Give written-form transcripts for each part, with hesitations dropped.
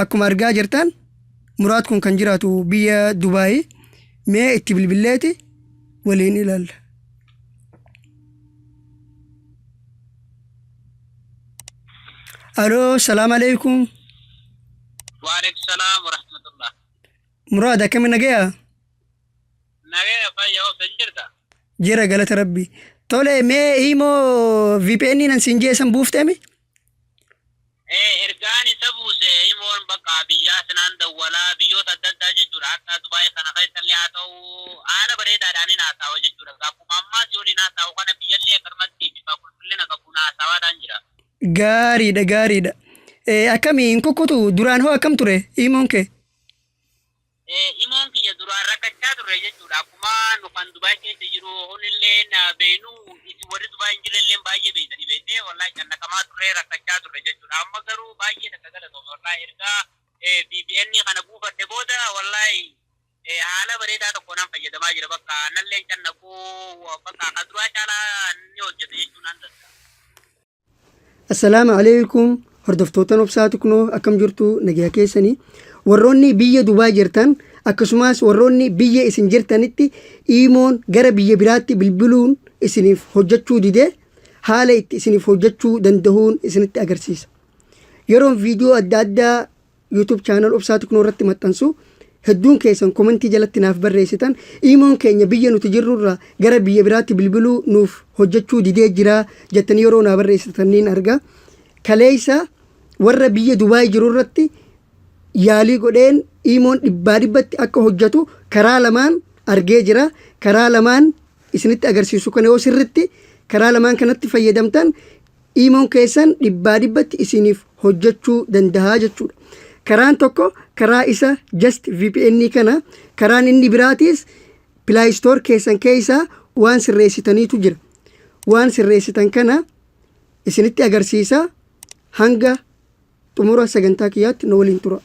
Akkuma argaa jirtan, Muraad kun kan jiraatu biyya Dubaayii. Mee itti bilbilleeti waliin ilaalla. Aloo, salaam alaikum. Waalaikum salaam warahmatullah. Muraad, akkami, nagaya? Nagaya, fayya, obsa jirta. Jira, galata Rabbi. Tole, mee imoo VPN nan siin jeessan buuftemi? Ergaan isa buuse imoon bakka biyyaa sinaan dawwalaa biyyoota adda addaa jechuudha. Hatta Dubaay kana keessallee haa ta'u, haala bareedaadhaan hin haasawa jechuudha. Akkuma ammaa si waliin haasawu kana biyyallee akkanumatti bifa qulqullina qabuun haasawaadhaan jira. Gaariidha, gaariidha. Akkami, hin kukkutu? Duraan hoo akkam ture imoon kee? Imoon kiyya duraan rakkachaa turre jechuudha. Akkuma nu kan Dubaay keessa jiru kunillee beenu, isin warri Dubaay hin jirrellee baay'ee beektanii beektee, wallahi cannaqamaa turre, rakkachaa turre jechuudha. Amma garuu baay'ee takka galatoome, wallahi ergaa VPN kana buufadhe booda wallahi haala bareedaa tokko nan fayyadamaa jira, bakka nalleen cannaquu, bakka akka duraa caalaa ni hojjeta jechuun nan danda'a. Assalaamu alaikum, hordoftoota Obsaa Tuknoo, akkam jirtu, nagaya keessanii? Warroonni biyya Dubaay jirtan, akkasumas warroonni biyya isin jirtanitti iimoon gara biyya biraatti bilbiluun isiniif hojjechuu dide, haala itti isiniif hojjechuu danda'uun isinitti agarsiisa. Yeroon viidiyoo adda addaa YouTube channel Obsaa Tuknoo irratti maxxansu, hedduun keessan komentii jalatti naaf barreessitan, iimoon keenya biyya nuti jirrurraa gara biyya biraatti bilbiluu nuuf hojjechuu didee jira jettanii yeroo naa barreessitan niin arga. Kaleessa warra biyya Dubaay jiru irratti yaalii godheen iimoon dhibbaa dhibbatti akka hojjetu karaa lamaan argee jira. Karaa lamaan isinitti agarsiisu kana yoo sirritti karaa lamaan kanatti fayyadamtan, iimoon keessan dhibbaa dhibbatti isiniif hojjechuu danda'a jechuudha. Karaan tokko karaa isa just VPN kana, karaan inni biraatis Play Store keessan keessaa waan sirreessitaniitu jira. Waan sirreessitan kana isinitti agarsiisa, hanga xumura sagantaa kiyyaatti na waliin tura.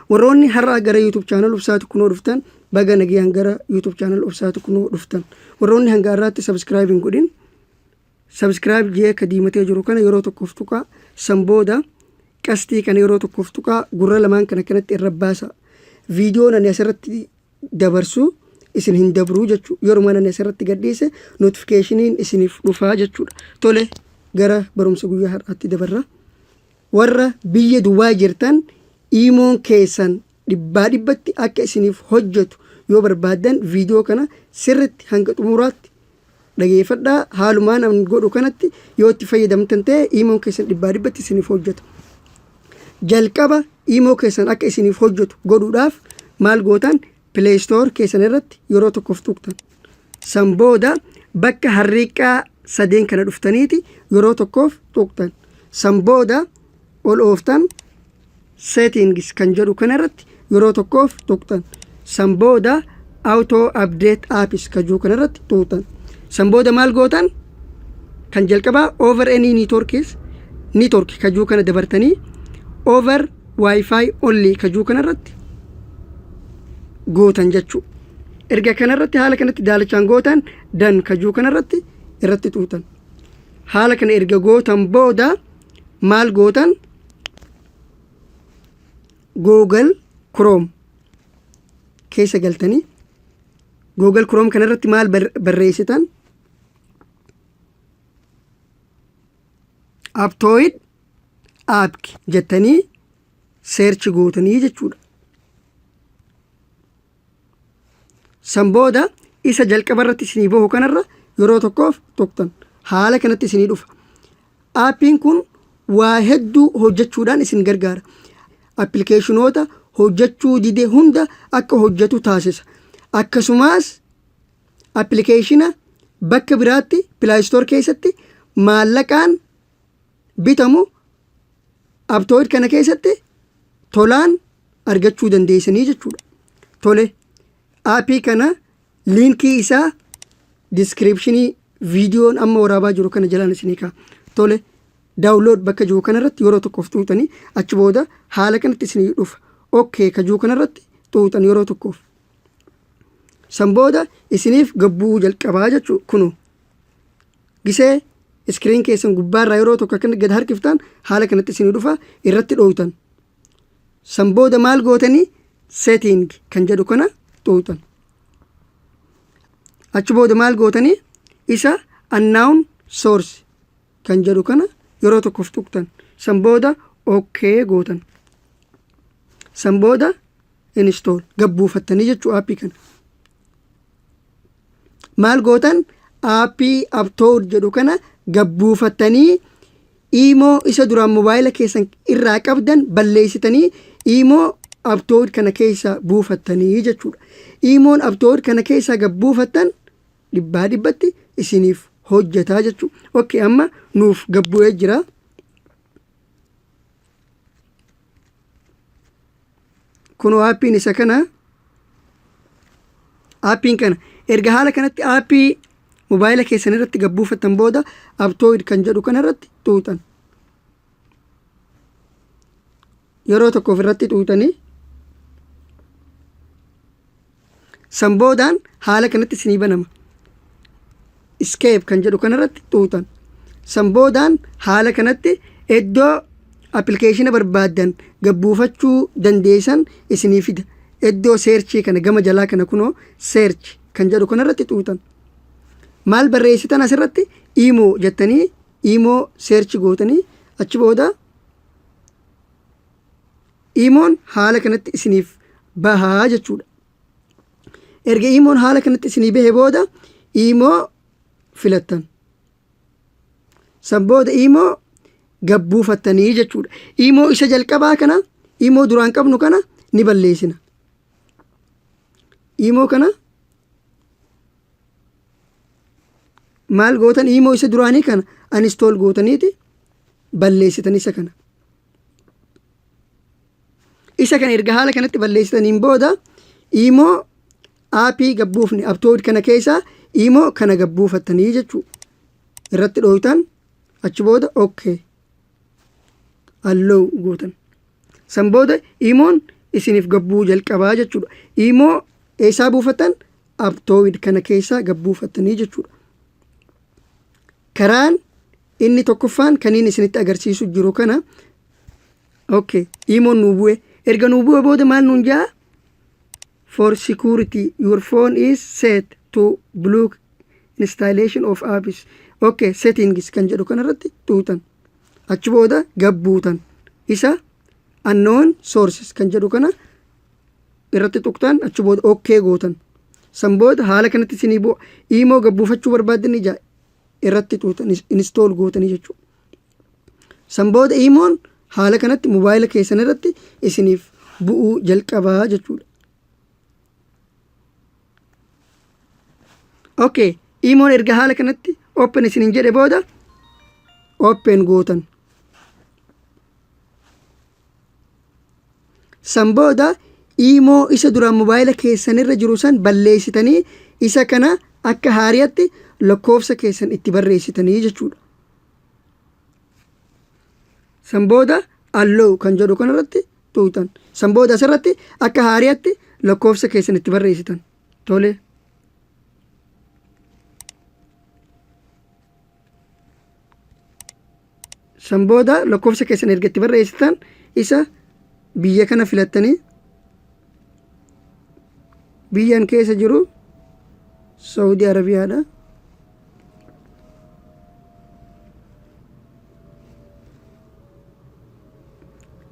Warroonni har'a gara YouTube channel Obsaa Tukunoo dhuftan, baga nagayaan gara YouTube channel Obsaa Tukunoo dhuftan. Warroonni hanga har'aatti subscribe hin godhin, subscribe jee ka diimatee jiru kana yeroo tokkoof tuqaa. San booda qastii kana yeroo tokkoof tuqaa, gurra lamaan kana kanatti irra baasa. Viidiyoon ani asirratti dabarsu isin hin dabruu jechuu, yeruma ani asirratti gadhiise notificationiin isiniif dhufaa jechuudha. Tole, gara barumsa guyyaa har'aatti dabarra. Warra biyya Dubaay jirtan, iimoon keessan dhibbaa dhibbatti akka isiniif hojjetu yoo barbaaddan, viidiyoo kana sirritti hanga xumuraatti dhageeffadhaa. Haalumaan an godhu kanatti yoo itti fayyadamtan ta'e, iimoon keessan dhibbaa dhibbatti isiniif hojjeta. Jalqaba iimoo keessan akka isiniif hojjetu godhuudhaaf maal gootan? Play Store keessan irratti yeroo tokkoof tuqtan. San booda bakka harriiqqaa sadeen kana dhuftaniiti yeroo tokkoof tuqtan. San booda ol ooftan, settings kan jedhu kana irratti yeroo tokkoof tuqtan. San booda auto update apps kan jedhu kana irratti tuqtan. San booda maal gootan? Kan jalqabaa over any networks network kan jedhu kana dabartanii, over wifi only kan jedhu kana irratti gootan jechuu. Erga kana irratti haala kanatti daalachaan gootan, done kan jedhu kana irratti tuqtan. Haala kana erga gootan booda maal gootan? Google Chrome keessa galtanii, Google Chrome kanarratti maal barreessitan? Aptoide app jettanii search gootanii jechuudha. San booda isa jalqaba irratti isinii bahu kanarra yeroo tokkoof tuqtan. Haala kanatti isinii dhufa. Aappiin kun waa hedduu hojjechuudhaan isin gargaara. Appilikeeshinoota hojjechuu dide hunda akka hojjetu taasisa. Akkasumas appilikeeshina bakka biraatti Play Store keessatti maallaqaan bitamu Aptoide kana keessatti tolaan argachuu dandeessanii jechuudha. Tole, aappii kana liinkii isaa descriptionii viidiyoon amma waraabaa jiru kana jalaan isinii ka'a. Tole, download bakka jiru kanarratti yeroo tokkoof tuuxanii, achi booda haala kanatti isinii dhufa. Okay ka jiru kanarratti tuuxan yeroo tokkoof. San booda isiniif gabbuu jalqabaa jechuudha kunu. Gisee screen keessan gubbaarraa yeroo tokko akka gad harkiftan, haala kanatti isinii dhufa, irratti dhooytan. San booda maal gootanii? Setting kan jedhu kana xuuxan. Achi booda maal gootanii? Isa unknown source kan jedhu kana yeroo tokkoof tuqxan. San booda okay gootan. San booda install gabbuufattanii jechuu aappii kana. Maal gootan? Aappii Aptoide jedhu kana gabbuufattanii iimoo isa duraan mobaayila keessan irraa qabdan balleessitanii iimoo Aptoide kana keessa buufattanii jechuudha. Iimoon Aptoide kana keessaa gabbuufattan dhibbaa dhibbatti isiniif hojjetaa jechuudha. Okay, amma nuuf gabbu'ee jira. Kunoo aappiin isa kana. Aappiin kana erga haala kanatti aappii mobaayila keessan irratti gabbuufattan booda Aptoide kan jedhu kana irratti xuuxan. Yeroo tokkoof irratti xuuxanii san boodaan haala kanatti isinii banama. Escape kan jedhu kanarratti xuuxan. San boodaan haala kanatti iddoo appilikeeshina barbaaddan gabbuufachuu dandeessan isinii fida. Iddoo seerchii kana gama jalaa kana kunoo search kan jedhu kanarratti xuuxan. Maal barreessitan asirratti? Imoo jettanii imoo search gootanii achi booda imoon haala kanatti isiniif bahaa jechuudha. Erga imoon haala kanatti isinii bahe booda imoo filattan. San booda imoo gabbuufattanii jechuudha. Imoo isa jalqabaa kana, imoo duraan qabnu kana ni balleessina. Imoo kana maal gootan? Imoo isa duraanii kana uninstall gootaniiti balleessitan isa kana. Isa kana erga haala kanatti balleessitaniin booda imoo aappii gabbuufne Aptoide kana keessaa imoo kana gabbuufattanii jechuu irratti dhooytan. Achi booda okay, allow gootan. San booda imoon isiniif gabbuu jalqabaa jechuudha. Imoo eessaa buufattan? Aptoide kana keessaa gabbuufattanii jechuudha. Karaan inni tokkoffaan kan inni isinitti agarsiisu jiru kana. Okay, imoon nuu bu'e. Erga nuu bu'e booda maal nuun jaa? For security, your phone is set to block installation of apps. Okay, settings kan jedhu kanarratti tuutan. Achi booda gabbuutan. Isa unknown sources kan jedhu kana irratti tuqxan. Achi booda okay gootan. San booda haala kanatti isinii bu'a. Imoo gabbuufachuu barbaaddan ija irratti tuutan, install gootanii jechuudha. San booda imoon haala kanatti mobaayila keessan irratti isiniif bu'uu jalqabaa jechuudha. Okay, imoon erga haala kanatti open isiniin jedhe booda open gootan. San booda imoo isa duraan mobaayila keessan irra jiru san balleessitanii isa kana akka haariyatti lakkoofsa keessan itti barreessitanii jechuudha. San booda allow kan jedhu kanarratti tuutan. San booda asirratti akka haariyatti lakkoofsa keessan itti barreessitan. Tole. San booda lakkoofsa keessan erga itti barreessitan isa biyya kana filattanii, biyyan keessa jiru Saudi Arabiyaadha.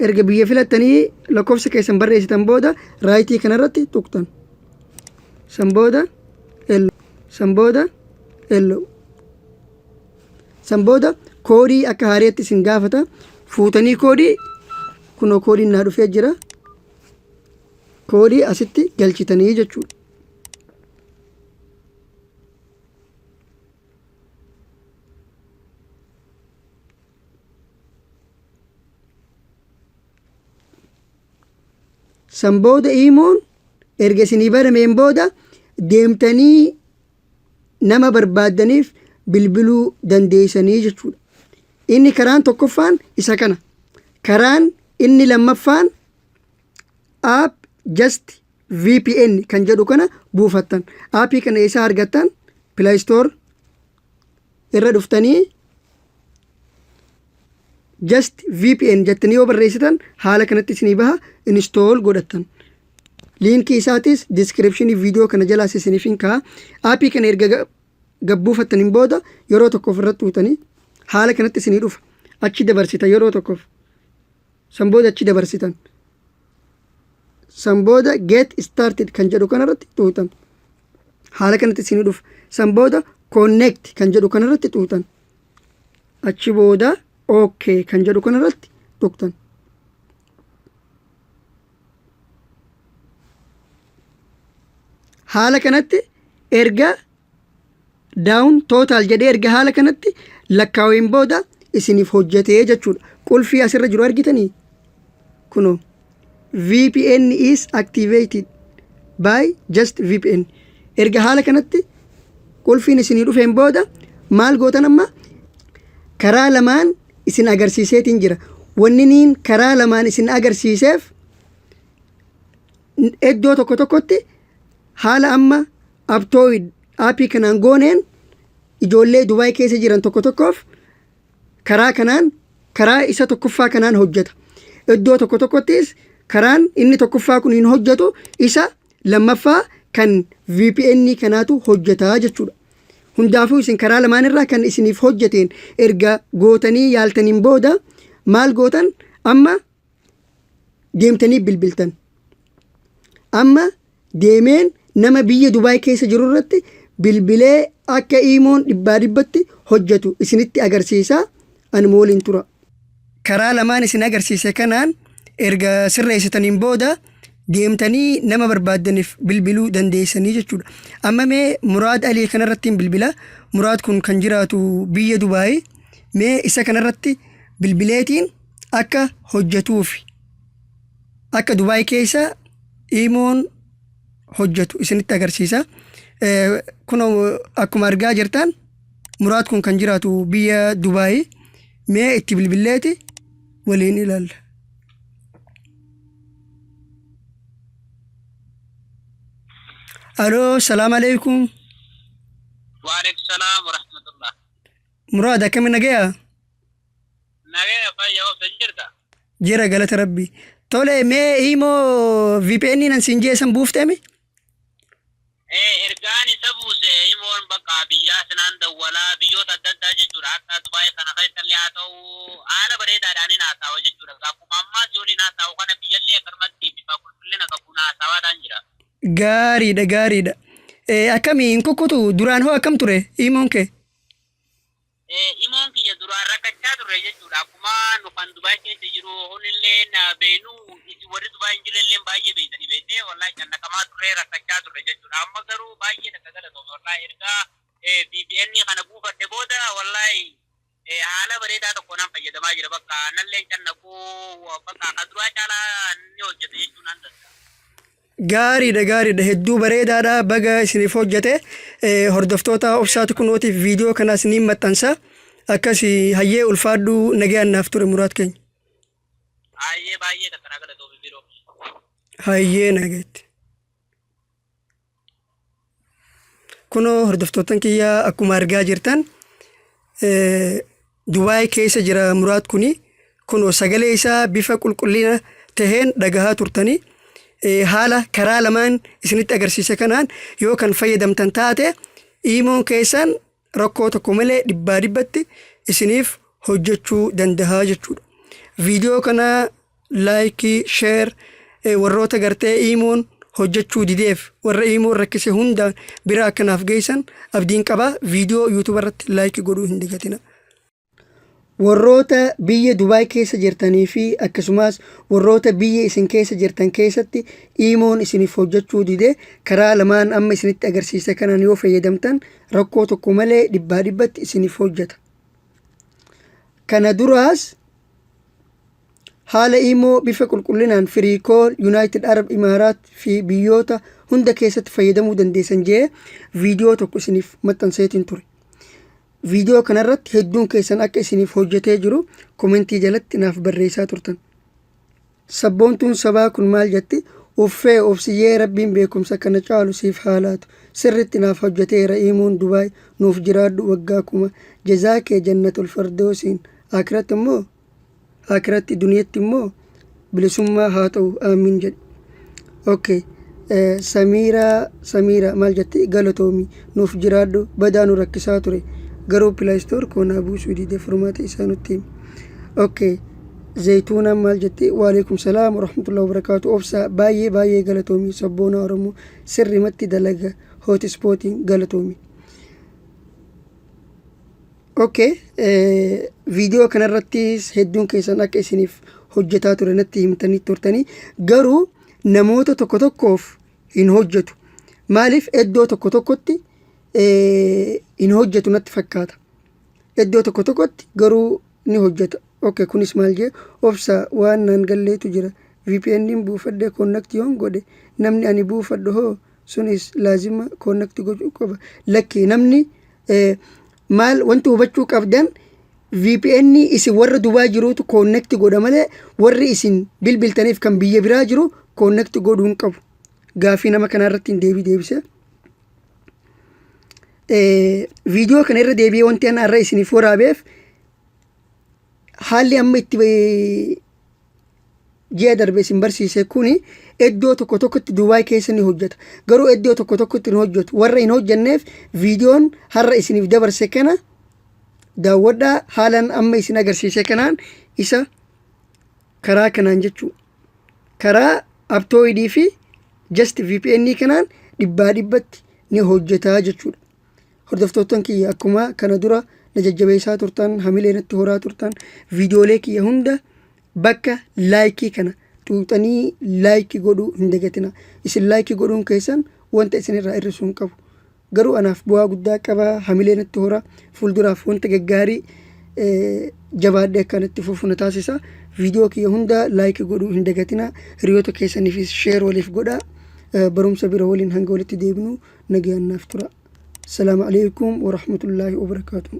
Erga biyya filattanii lakkoofsa keessan barreessitan booda raayitii kanarratti tuqxan. San booda allow. San booda allow. San booda koodii akka haariyaatti isin gaafata. Fuutanii koodii, kunoo koodiin naa dhufee jira. Koodii asitti galchitanii jechuudha. San booda imoon erga isinii barameen booda deemtanii nama barbaaddaniif bilbiluu dandeessanii jechuudha. Inni karaan tokkoffaan isa kana. Karaan inni lammaffaan app Just VPN kan jedhu kana buufattan. Aappii kana eessaa argattan? Play Store irra dhuftanii Just VPN jettanii yoo barreessitan haala kanatti isinii baha, install godhattan. Liinkii isaatis description viidiyoo kana jalaas isiniif hin ka'a. Aappii kana erga gabbuufattaniin booda yeroo tokkoof irratti tuutanii haala kanatti isinii dhufa. Achi dabarsita yeroo tokkoof. San booda achi dabarsitan. San booda get started kan jedhu kanarratti tuutan. Haala kanatti isinii dhufa. San booda connect kan jedhu kanarratti tuutan. Achi booda OK kan jedhu kanarratti tuqtan. Haala kanatti erga down total jedhee erga haala kanatti lakkaaween booda isiniif hojjetee jechuudha. Qulfii asirra jiru argitanii? Kunoo VPN is activated by just VPN. Erga haala kanatti qulfiin isinii dhufeen booda maal gootan? Amma karaa lamaan isin agarsiiseetiin jira. Wanni niin karaa lamaan isin agarsiiseef iddoo tokko tokkotti haala amma Aptoide aappii kanaan gooneen ijoollee Dubaay keessa jiran tokko tokkoof karaa kanaan, karaa isa tokkoffaa kanaan hojjeta. Iddoo tokko tokkottis karaan inni tokkoffaa kun hin hojjetu, isa lammaffaa kan VPN kanaatu hojjetaa jechuudha. Hundaafuu isin karaa lamaan irraa kan isiniif hojjeteen erga gootanii yaaltaniin booda maal gootan? Amma deemtanii bilbiltan. Amma deemeen nama biyya Dubaay keessa jiru irratti bilbilee akka iimoon dhibbaa dhibbatti hojjetu isinitti agarsiisa, anuma waliin tura. Karaa lamaan isin agarsiise kanaan erga sirreessitaniin booda deemtanii nama barbaaddaniif bilbiluu dandeessanii jechuudha. Amma mee Muraad Alii kanarratti hin bilbila. Muraad kun kan jiraatu biyya Dubaay. Mee isa kanarratti bilbileetiin akka hojjetuuf, akka Dubaay keessa iimoon hojjetu isinitti agarsiisa. Kun akkuma argaa jirtan Muraad kun kan jiraatu biyya Dubaay. Mee itti bilbileeti waliin ilaalla. Aloo, salaam alaikum. Waalaikum salaam wa rahmatullah. Muraad, akkami, nagaya? Nagaya, fayya, obsa jirta? Jira, galata Rabbi. Tole, mee imoo VPN nan siin jeessan buuftemi? Ergaan isa buuse imoon bakka biyyaa sinaan dawwalaa biyyoota adda addaa jechuudha. Akka Dubaay kana keessallee haa ta'u, haala bareedaadhaan hin haasawa jechuudha. Akkuma ammaa si waliin haasawu kana biyyallee akkanumatti bifa qulqullina qabuun haasawaadhaan jira. Gaariidha, gaariidha. Akkami, hin kukkutu? Duraan hoo akkam ture imoon kee? Imoon kiyya duraan rakkachaa turre jechuudha. Akkuma nu kan Dubaay keessa jiru kunillee beenu, isin warri Dubaay hin jirrellee baay'ee beektanii beektee, wallahi cannaqamaa turre, rakkachaa turre jechuudha. Amma garuu baay'ee takka galatoome, wallahi ergaa VPN kana buufadhe booda wallahi haala bareedaa tokko nan fayyadamaa jira, bakka nalleen cannaquu bakka ka duraa caalaa ni hojjeta jechuun nan danda'a. Gaariidha, gaariidha, hedduu bareedaadha, baga isiniif hojjete. Hordoftoota Obsaati kunootiif viidiyoo kanaas ni maxxansa. Akkas, hayyee, ulfaadhu, nagayaan naaf ture, Muraad keenya. Baay'ee baay'ee takka na galatoome biroo. Hayyee, nagayetti. Kunoo hordoftoottan kiyya, akkuma argaa jirtan Dubaay keessa jira Muraad kuni. Kunoo sagalee isaa bifa qulqullina taheen dhagahaa turtanii. Haala karaa lamaan isinitti agarsiise kanaan yoo kan fayyadamtan taate iimoon keessan rakkoo tokko malee dhibbaa dhibbatti isiniif hojjechuu danda'a jechuudha. Viidiyoo kana like, share, warroota gartee iimoon hojjechuu dideef, warra iimoon rakkise hunda bira akkanaaf geessan abdiin qaba. Viidiyoo YouTube irratti like godhuu hin dagatina. Warroota biyya Dubaay keessa jirtanii fi akkasumas warroota biyya isin keessa jirtan keessatti iimoon isiniif hojjechuu dide, karaa lamaan amma isinitti agarsiise kanaan yoo fayyadamtan rakkoo tokko malee dhibbaa dhibbatti isiniif hojjeta. Kana duraas haala iimoo bifa qulqullinaan free call United Arab Emirates fi biyyoota hunda keessatti fayyadamuu dandeessan jee viidiyoo tokko isiniif maxxanseetiin ture. Viidiyoo kanarratti hedduun keessan akka isiniif hojjetee jiru komentii jalatti naaf barreessaa turtan. Sabboontuun sabaa kun maal jetti? "Uffee Obsiyyee, Rabbiin beekumsa kana caalu siif haa laatu. Sirritti naaf hojjeteera iimuun Dubaay, nuuf jiraadhu waggaa 1000. Jazaa kee Jannatul Fardoosiin, akiratti immoo Akiratti duniyatti immoo bilisummaa haa ta'u, aamiin jedhe. Okay. Samiiraa, Samiira maal jetti? Galatoomi, nuuf jiraadhu, badaa nu rakkisaa ture, garuu Play Store koo naa buusuu dide, furmaata isaa nutti himi. Okay. Zayituunaan maal jetti? Waalaikum salaam warahmatullahi wabarakaatu. Obsaa, baay'ee baay'ee galatoomi, sabboonaa Oromoo, sirrimatti dalaga hotspotiin, galatoomi. Okay, viidiyoo kanarrattis hedduun keessan akka isiniif hojjetaa ture natti himtanii turtanii, garuu namoota tokko tokkoof hin hojjetu. Maaliif? Iddoo tokko tokkotti hin hojjetu natti fakkaata. Iddoo tokko tokkotti garuu ni hojjeta. Okay, kunis maal jee? Obsa, waan naan galleetu jira. VPN buufadhee connect yoon godhe, namni ani buufadhu hoo sunis laazima connect gochuu qaba? Lakki, namni maal wanti hubachuu qabdan, VPN isin warra Dubaa jiruutu connect godha malee warri isin bilbiltaniif kan biyya biraa jiru connect godhuu hin qabu. Gaafii nama kanarratti hin deebii deebise. Viidiyoo kana irra deebi'ee wanti ana irra isiniif waraabeef, haalli amma itti ji'a darbe isin barsiise kuni iddoo tokko tokkotti Dubaay keessa ni hojjeta. Garuu iddoo tokko tokkotti hin hojjetu. Warra hin hojjenneef viidiyoon har'a isiniif dabarse kana daawwadhaa, haalaan amma isin agarsiise kanaan isa karaa kanaan jechuu. Karaa Aptoide fi just VPN kanaan dhibbaa dhibbatti ni hojjetaa jechuudha. Hordoftoottan kiyya, akkuma kana dura na jajjabeessaa turtan, hamilee natti horaa turtan, viidiyoolee kiyya hunda bakka like kana xuuxanii like godhuu hin dagatina. Isin like godhuun keessan wanta isinirraa hir'isuu hin qabu. Garuu anaaf bu'aa guddaa qaba, hamilee natti hora, fuulduraaf wanta gaggaarii jabaadhee akka natti fufu na taasisa. Viidiyoo kiyya hunda like godhuu hin dagatina. Hiriyoota keessaniifis share waliif godhaa. Barumsa bira waliin hanga walitti deebinu nagayaan naaf tura. Salaamu alaikum warahmatullaahi wabarakaatuh.